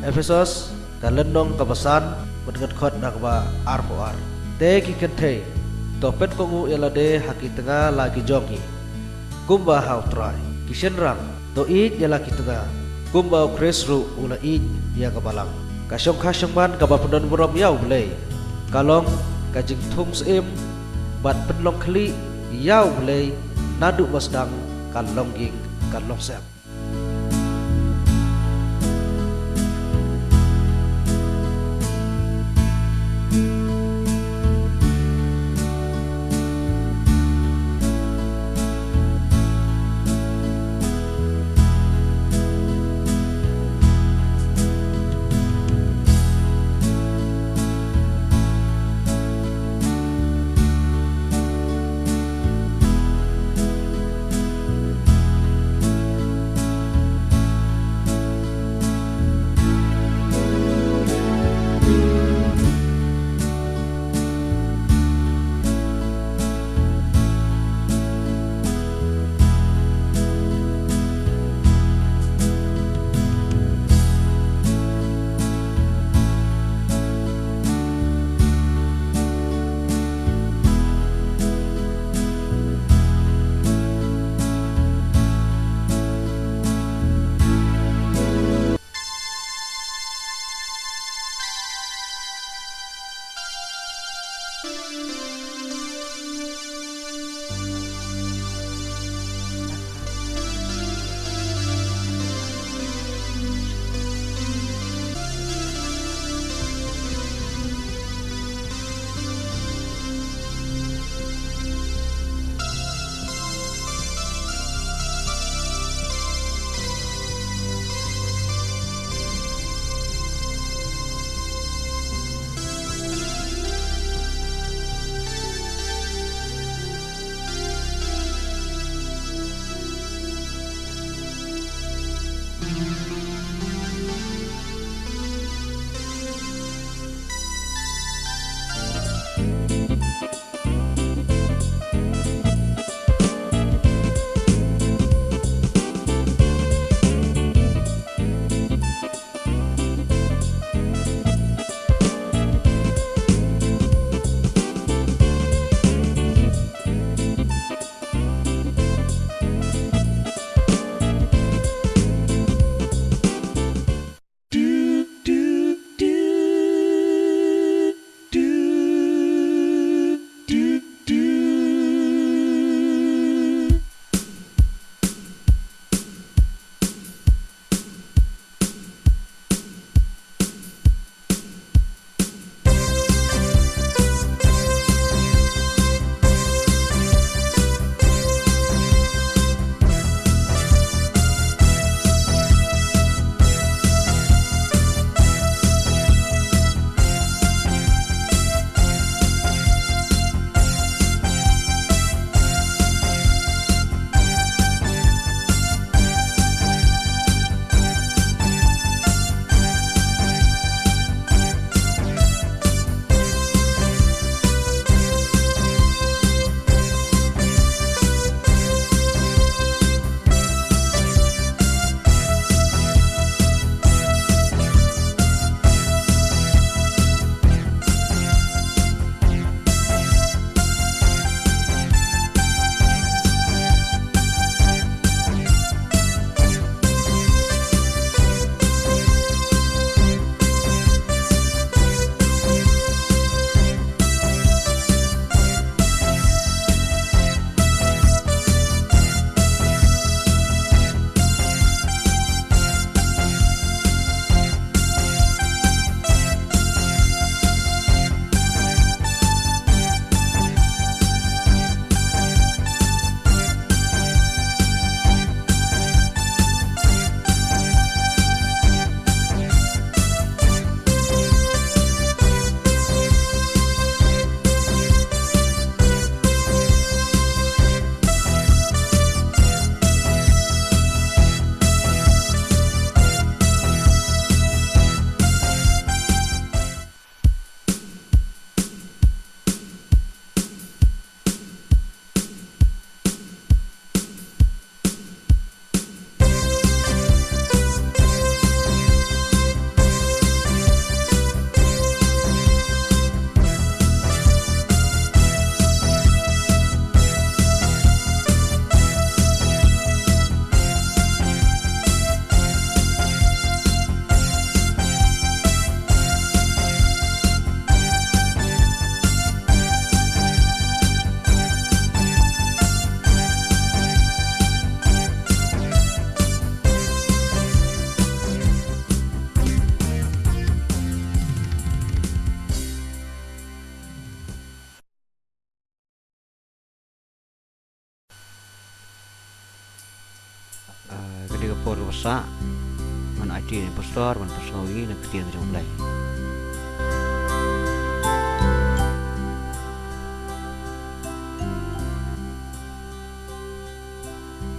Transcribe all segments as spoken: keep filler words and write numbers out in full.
Ephesos, ka lynnong kaba san, bad ngan khot na kaba arphew ar. Te ki kynthei, to pynkohnguh ïa lade ha ki tnga la ki jong ki, kumba ha U Trai. Ki shynrang, to ïeit ïa la ki tnga, kumba U Khrist ruh u la ïeit ïa ka balang, ka shongkha shongman kaba pyndonburom ïa U Blei, ka long ka jingthung syiem bad pynlong khlieh ïa U Blei naduh ba sdang ka longïing ka longsem. Ah, ka dei ka por kaba sah, ngan ai ktien ïa u pastor ban pynsngew ïa ka ktien jong U Blei.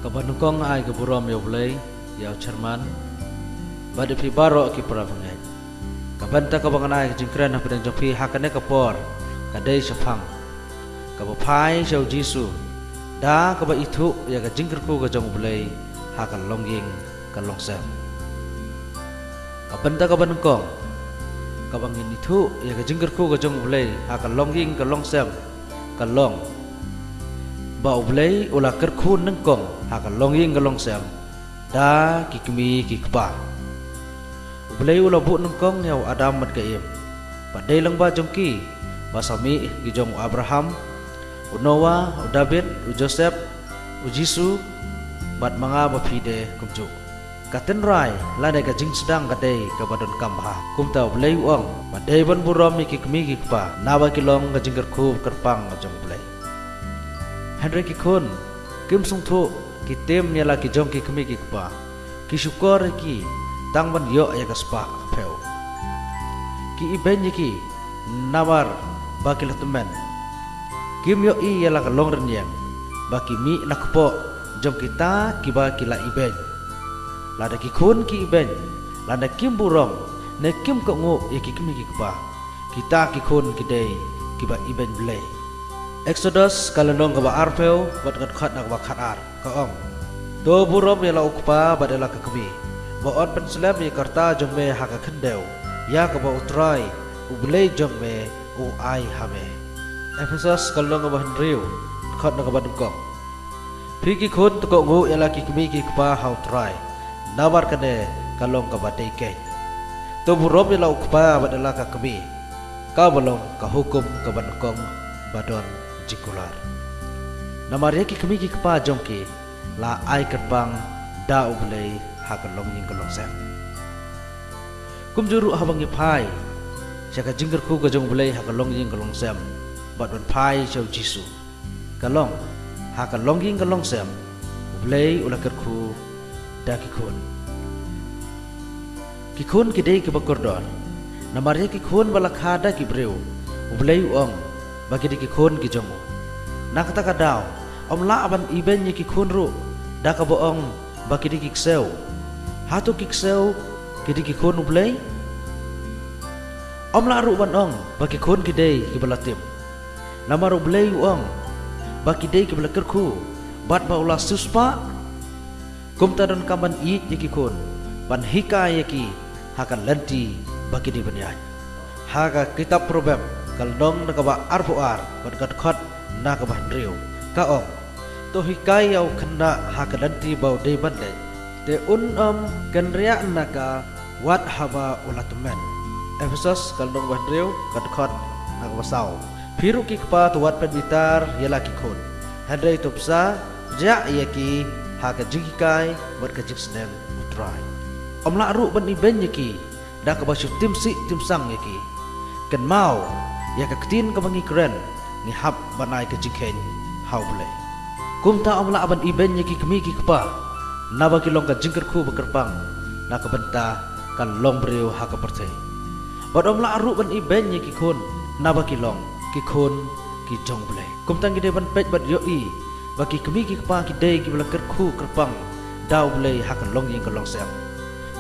Kaba nyngkong ai ka burom ïa U Blei, ïa u chairman, bad ïa phi baroh ki para bangeit. Ka bynta kaba ngan ai ka jingkren hapdeng jong phi ha kane ka por, ka dei shaphang kaba phai sha U Jisu, da kaba ithuh ïa ka jingkyrkhu ka jong U Blei ha ka longïing ka longsem. Ka bynta kaba nyngkong kaba ngin ithuh ïa ka jingkyrkhu ka jong U Blei ha ka longïing ka longsem ka long ba U Blei u la kyrkhu nyngkong ha ka longïing ka longsem da ki kmie ki kpa. U Blei u la buh nyngkong ïa u Adam bad ka Im, bad dei lyngba jong ki ba sa mih ki jong u Abraham, u Noah, u David, u Joseph, u Jisu, bad ma nga bad phi de kumjuh. Ka tynrai lane ka jingsdang ka dei kaba donkam bha. Kumta U Blei u ong ba dei ban burom ïa ki kmie ki kpa, naba ki long ka jingkyrkhu kyrpang jong U Blei. Hynrei ki khun kim sngewthuh, ki tim ïa la ki jong ki kmie ki kpa, ki shukor ïa ki tang ban ïoh ïa ka spah ka phew. Ki ibeiñ ïa ki namar ba ki la tymmen. Kim ïohi ïa la ka longrynïeng ba ki mih na kpoh jong kita kiba ki la ibeiñ. Lada ki khun ki ibeiñ, lada kim burom ne kim kohnguh ïa ki kmie ki kpa, kita ki khun ki dei kiba ibeiñ Blei. Exodus ka lynnong kaba arphew bad ka dkhot na kaba khatar ka ong: To burom ïa la u kpa bad ïa la ka kmie, ba yn pynslem ïa ka rta jong me ha ka khyndew ïa kaba U Trai U Blei jong me u ai ha me. Ephesos ka lynnong kaba hynriew, dkhot na kaba nyngkong: Phi ki khun, to kohnguh ïa la ki kmie ki kpa ha U Trai, namar kane ka long kaba dei keiñ. To burom ïa la u kpa bad ïa la ka kmie, kaba long ka hukum kaba nyngkong ba don jingkular. Namar ïa ki kmie ki kpa jong ki la ai kyrpang da U Blei ha ka longïing ka longsem. Kumjuh ruh haba ngi phai sha ka jingkyrkhu ka jong U Blei ha ka longïing ka longsem bad ban phai sha U Jisu, ka long ha ka longïing ka longsem U Blei u la kyrkhu da ki khun. Ki khun ki dei kiba kordor, namar ïa ki khun ba la kha da ki briew, U Blei u ong ba ki dei ki khun ki jong u. Na kata ka daw, ym lah ban ibeiñ ïa ki khun ruh da kaba ong ba ki dei ki ksew. Hato ki ksew ki dei ki khun U Blei? Ym lah ruh ban ong ba ki khun ki dei kiba la tim. Namar U Blei u ong ba ki dei kiba la kyrkhu bad ba u la siewspah. Kumta donkam ban ïeit ïa ki khun, ban hikai ïa ki ha ka lynti ba ki dei ban ïaid. Ha ka kitab Proverb ka lynnong na kaba arphew ar bad ka dkhot na kaba hynriew ka ong: To hikai ïa u khynnah ha ka lynti ba u dei ban leit, te un ym kynriah na ka wat haba u la tymmen. Ephesos ka lynnong ba hynriew ka dkhot na kaba saw: Phi ruh ki kpa, to wat pynbitar ïa la ki khun, hynrei to bsa riah ïa ki ha ka jinghikai bad ka jingsneng U Trai. Ym lah ruh ban ibeiñ ïa ki da kaba shu tim sih tim sang ïa ki. Kynmaw ïa ka ktien kaba ngi kren, ngi hap ban ai ka jingkheiñ ha U Blei. Kumta ym lah ban ibeiñ ïa ki kmie ki kpa, naba ki long ka jingkyrkhu ba kyrpang na ka bynta ka longbriew ha ka pyrthei. Bad ym lah ruh ban ibeiñ ïa ki khun, naba ki long ki khun ki jong U Blei. Kumta ngi dei ban peit bad ïohi ba ki kmie ki kpa ki dei kiba la kyrkhu kyrpang da U Blei ha ka longïing ka longsem.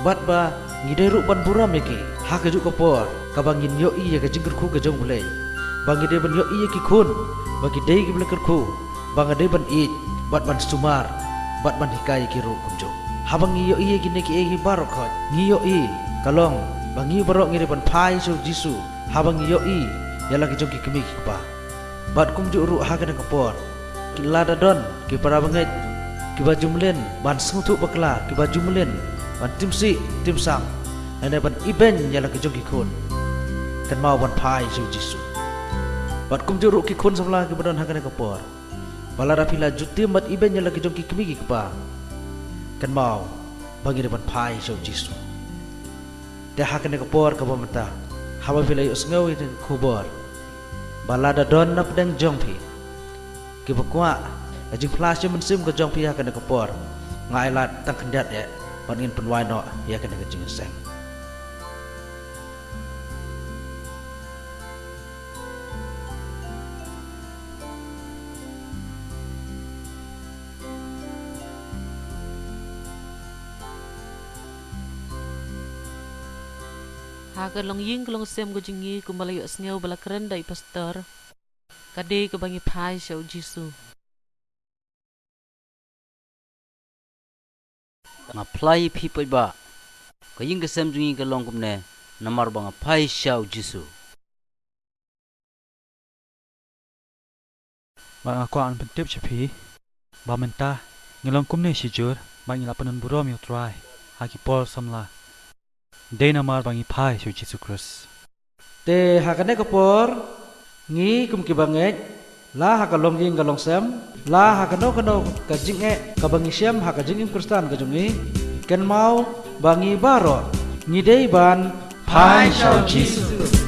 Bad ba ngi dei ruh ban burom ïa ki ha kajuh ka por kaba ngin ïohi ïa ka jingkyrkhu ka jong U Blei. Ba ngi dei ban ïohi ïa ki khun ba ki dei kiba la kyrkhu, ba nga dei ban ïeit bad ban sumar bad ban hikai ïa ki ruh kumjuh. Haba ngi ïohi ïa kine kiei kiei baroh khoit, ngi ïohi ka long ba ngi baroh ngi dei ban phai sha U Jisu haba ngi ïohi ïa la ki jong ki kmie ki kpa. Bad kumjuh ruh ha kane ka por, lada don ki para bangeit kiba ju mlien ban sngewthuh bakla, kiba ju mlien ban tim sih tim sang, lane ban ibeiñ ïa la ki jong ki khun, kynmaw ban phai sha U Jisu. Bad kumjuh ruh ki khun samla kiba don ha kane ka por, ba lada phi la ju tim bad ibeiñ ïa la ki jong ki kmie ki kpa, kynmaw ba ngi dei ban phai sha U Jisu. Te ha kane ka por kaba mynta, haba phi la ïohsngew ïa kane ka khubor, ba lada don na pdeng jong phi kiba kwah ka jingphla shi mynsiem ka jong phi ha kane ka por, nga ai lad tang khyndiat eh, bad ngin pynwai noh ïa kane ka jingïaseng. Ha ka longïing ka longsem ka jong ngi, kumba la ïohsngew ba la kren da i pastor, ka dei kaba ngi phai sha u Jisu. Nga phla ïa phi paidbah. Ka ïing ka sem jong ngi ka long kumne, namar ba nga phai sha u Jisu. Bad nga kwah ban pyntip sha phi ba mynta ngi long kumne shijur, bad ngi la pynbun burom ïa u Trai ha ki por samla. Dei namar ba ngi phai sha u Jisu Khrist. Te ha kane ka por, ngi kum ki bangeit, la ha ka longïing ka longsem, la ha kano kano ka jingeh kaba ngi shem ha ka jingim Khristan ka jong ngi, kynmaw ba ngi baroh ngi dei ban phai sha u Jisu.